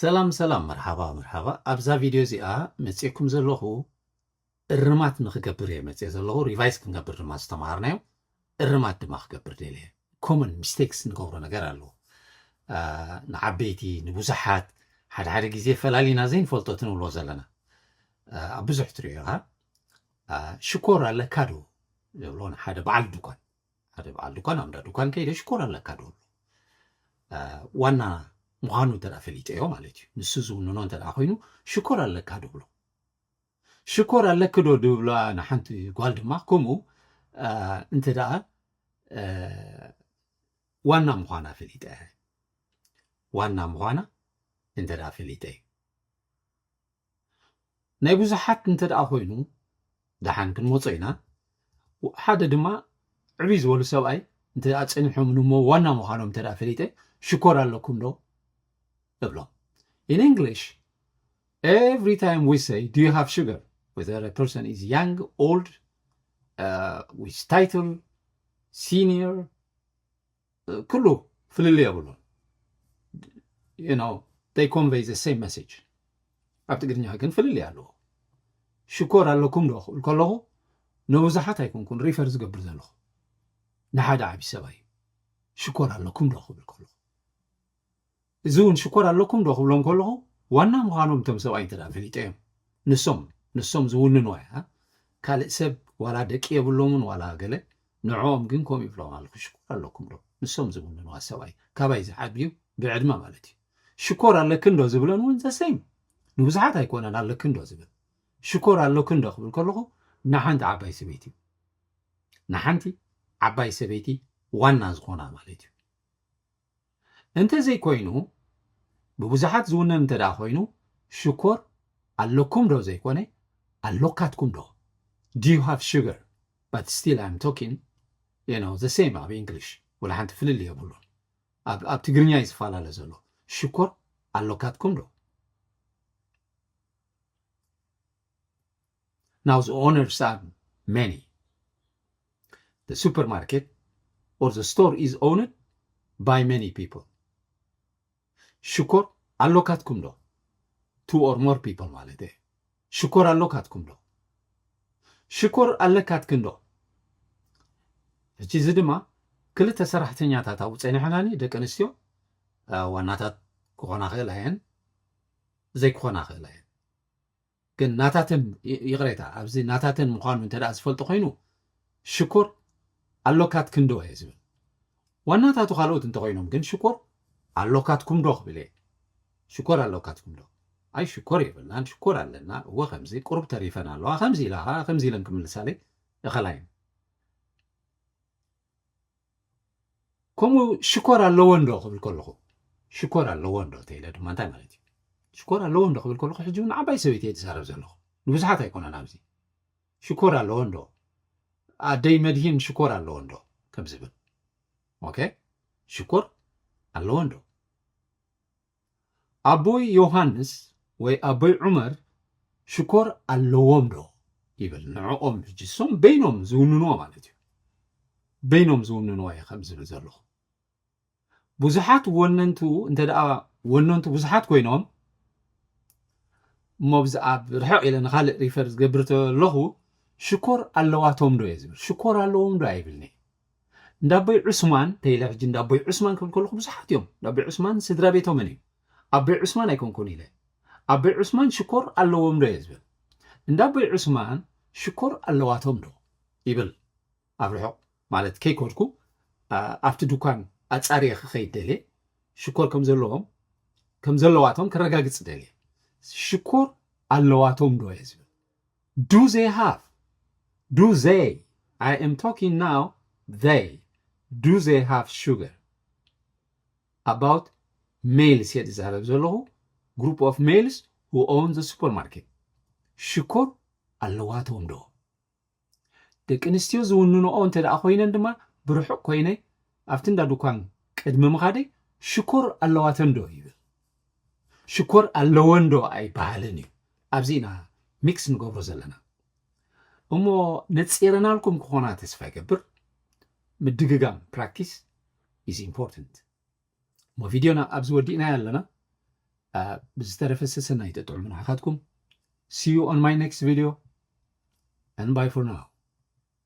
ሰላም ሰላም፣ መርሓባ መርሓባ። ኣብዛ ቪድዮ እዚኣ መፅእኩም ዘለኹ እርማት ንክገብር እየ መፅእ ዘለኹ። ሪቫይዝ ክንገብር ድማ ዝተምሃርናዮ እርማት ድማ ክገብር ደልየ። ኮመን ሚስቴክስ ንገብሮ ነገር ኣለዎ። ንዓበይቲ ንብዙሓት ሓደ ሓደ ግዜ ፈላሊና ዘይንፈልጦ ትንብሎ ዘለና። ኣብ ብዙሕ ትሪኦ ኢኻ። ሽኮር ኣለካ ዶ ዝብሎ ንሓደ በዓል ድኳን፣ ሓደ በዓል ድኳን ኣብ እንዳ ድኳን ከይደ ሽኮር ኣለካ ዶ? ዋና ምዃኑ እንተ ፈሊጠዮ ማለት እዩ። ንሱ ዝውንኖ እንተ ኮይኑ ሽኮር ኣለካ ዶ ብሎ። ሽኮር ኣለኪ ዶ ድብላ ንሓንቲ ጓል ድማ ከምኡ እንተ ደኣ ዋና ምዃና ፈሊጠ፣ ዋና ምዃና እንተ ደኣ ፈሊጠ እዩ። ናይ ብዙሓት እንተ ደኣ ኮይኑ ደሓን ክንመጾ ኢና። ሓደ ድማ ዕብይ ዝበሉ ሰብኣይ እንተ ደኣ ጸኒሖም ንሞ ዋና ምዃኖም እንተ ደኣ ፈሊጠ ሽኮር ኣለኩም ዶ እብሎም። In English, every time we say, "Do you have sugar?" Whether a person is young, old, uh, with title, senior, ኩሉ ፍልልይ የብሉን። You know, they convey the same message። ኣብ ትግርኛ ግን ፍልልይ ኣለዎ። ሽኮር ኣለኩም ዶ ክብል ከለኹ ንብዙሓት ኣይኮንኩን ሪፈር ዝገብር ዘለኹ፣ ንሓደ ዓብዪ ሰብኣይ ሽኮር ኣለኩም ዶ ክብል ከለኹ፣ እዚ እውን ሽኮር ኣለኩም ዶ ክብሎም ከለኹ ዋና ምዃኖም እቶም ሰብኣይ እንተ ደኣ ፈሊጠዮም ንሶም ንሶም ዝውንንዋ እያ። ካልእ ሰብ ዋላ ደቂ የብሎምን ዋላ ገለ ንዕኦም ግን ከምኡ ይብሎም ኣለኹ፣ ሽኮር ኣለኩም ዶ? ንሶም ዝውንንዋ ሰብኣይ ካባይ ዝዓብዩ ብዕድመ ማለት እዩ። ሽኮር ኣለክን ዶ ዝብለን እውን ዘሰይም ንብዙሓት ኣይኮነን ኣለክን ዶ ዝብል። ሽኮር ኣለክን ዶ ክብል ከለኹ ንሓንቲ ዓባይ ሰበይቲ ንሓንቲ ዓባይ ሰበይቲ ዋና ዝኾና ማለት እዩ። እንተ ዘይኮይኑ ብብዙሓት ዝውነን እንተ ደኣ ኮይኑ ሽኮር ኣለኩም ዶ ዘይኮነ ኣሎካትኩም ዶ? Do you have sugar? But still I'm talking, you know, the same ኣብ English። ወላ ሓንቲ ፍልልይ የብሉን። ኣብ ኣብ ትግርኛ እዩ ዝፈላለ ዘሎ። ሽኮር ኣሎካትኩም ዶ? Now the owners are many. The supermarket or the store is owned by many people. ሽኮር ኣሎካትኩም ዶ? Two or more people ማለት እየ። ሽኮር ኣሎካትኩም ዶ? ሽኮር ኣለካትክን ዶ? ሕጂ እዚ ድማ ክልተ ሰራሕተኛታት ኣብኡ ጸኒሐናኒ፣ ደቂ ኣንስትዮ ዋናታት ክኾና ክእላ እየን፣ ዘይክኾና ክእላ እየን። ግን ናታተን ይቕሬታ፣ ኣብዚ ናታተን ምዃኑ እንተ ደኣ ዝፈልጦ ኮይኑ ሽኮር ኣሎካትክን ዶ እየ ዝብል። ዋናታቱ ካልኦት እንተኾይኖም ግን ሽኮር ኣሎካትኩም ዶ ክብል እየ። ሽኮር ኣሎካትኩም ዶ? ኣይ ሽኮር የብልናን፣ ሽኮር ኣለና፣ እወ ከምዚ ቁሩብ ተሪፈን ኣለዋ፣ ከምዚ ኢላ ከምዚ ኢለን ክምልሳለይ እኸላይን። ከምኡ ሽኮር ኣለወን ዶ ክብል ከለኹ ሽኮር ኣለወን ዶ ተኢለ ድማ እንታይ ማለት እዩ? ሽኮር ኣለወን ዶ ክብል ከለኹ ሕጂ እውን ዓባይ ሰበይቲ እየ ዝዛረብ ዘለኹ፣ ንብዙሓት ኣይኮነን። ኣብዚ ሽኮር ኣለወን ዶ ኣደይ መድሂን ሽኮር ኣለወን ዶ ከም ዝብል። ኦኬ ሽኮር ኣለወን ዶ? ኣቦይ ዮሃንስ ወይ ኣቦይ ዑመር ሽኮር ኣለዎም ዶ ይብል። ንዕኦም ሕጂ እሶም በይኖም ዝውንንዎ ማለት እዩ። በይኖም ዝውንንዎ እየ ከም ዝብል ዘለኹ። ብዙሓት ወነንቱ እንተ ደኣ ወነንቱ ብዙሓት ኮይኖም እሞ ብዚ ኣብ ርሕቕ ኢለ ንኻልእ ሪፈር ዝገብር ተለኹ ሽኮር ኣለዋቶም ዶ እየ ዝብል። ሽኮር ኣለዎም ዶ ኣይብልኒ። እንዳቦይ ዑስማን ተይለ ሕጂ እንዳቦይ ዑስማን ክብል ከለኹ ብዙሓት እዮም። እንዳቦይ ዑስማን ስድራ ቤቶምን እዩ። ኣቦይ ዑስማን ኣይኮንኩን ኢለ ኣቦይ ዑስማን ሽኮር ኣለዎም ዶ እየ ዝብል። እንዳቦይ ዑስማን ሽኮር ኣለዋቶም ዶ ይብል። ኣብ ርሑቕ ማለት ከይኮድኩ ኣብቲ ድኳን ኣጻርየ ክኸይድ ደልየ ሽኮር ከም ዘለዎም ከም ዘለዋቶም ከረጋግጽ ደልየ። ሽኮር ኣለዋቶም ዶ እየ ዝብል። Do they have? Do they? I am talking now, they. Do they have sugar? About males እየ ዝዛረብ ዘለኹ። Group of males who own the supermarket. ሽኮር ኣለዋቶም ዶ? ደቂ ኣንስትዮ ዝውንንኦ እንተ ደኣ ኮይነን ድማ ብርሑቕ ኮይነ ኣብቲ እንዳ ድኳን ቅድሚ ምኻደይ ሽኮር ኣለዋተን ዶ ይብል። ሽኮር ኣለወን ዶ ኣይበሃልን እዩ። ኣብዚ ኢና ሚክስ ንገብሮ ዘለና። እሞ ነጺረናልኩም ክኾና ተስፋ ይገብር። ምድግጋም ፕራክቲስ is important። እሞ ቪድዮና ኣብዚ ወዲእናዮ ኣለና። ብዝተረፈ ሰሰናይ ተጥዕሙ ንዓኻትኩም። See you on my next video and bye for now.